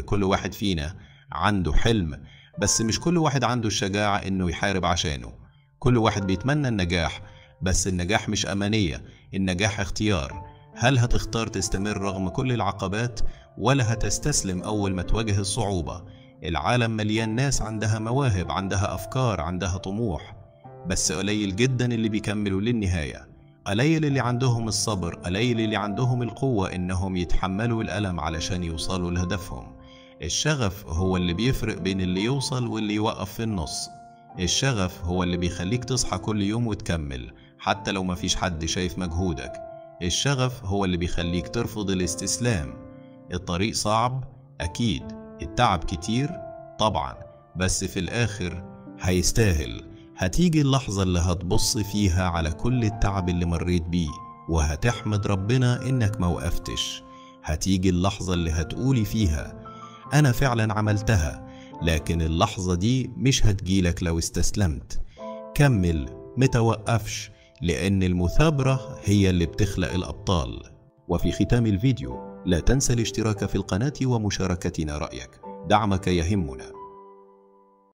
كل واحد فينا عنده حلم، بس مش كل واحد عنده الشجاعة إنه يحارب عشانه. كل واحد بيتمنى النجاح، بس النجاح مش أمانية، النجاح اختيار. هل هتختار تستمر رغم كل العقبات، ولا هتستسلم أول ما تواجه الصعوبة؟ العالم مليان ناس عندها مواهب، عندها أفكار، عندها طموح، بس قليل جدا اللي بيكملوا للنهاية. قليل اللي عندهم الصبر، قليل اللي عندهم القوة إنهم يتحملوا الألم علشان يوصلوا لهدفهم. الشغف هو اللي بيفرق بين اللي يوصل واللي يوقف في النص. الشغف هو اللي بيخليك تصحى كل يوم وتكمل حتى لو مفيش حد شايف مجهودك. الشغف هو اللي بيخليك ترفض الاستسلام. الطريق صعب أكيد، التعب كتير طبعا، بس في الآخر هيستاهل. هتيجي اللحظة اللي هتبص فيها على كل التعب اللي مريت بيه وهتحمد ربنا إنك ما وقفتش. هتيجي اللحظة اللي هتقولي فيها أنا فعلا عملتها، لكن اللحظة دي مش هتجيلك لو استسلمت. كمل، متوقفش، لأن المثابرة هي اللي بتخلق الأبطال. وفي ختام الفيديو لا تنسى الاشتراك في القناة ومشاركتنا رأيك، دعمك يهمنا.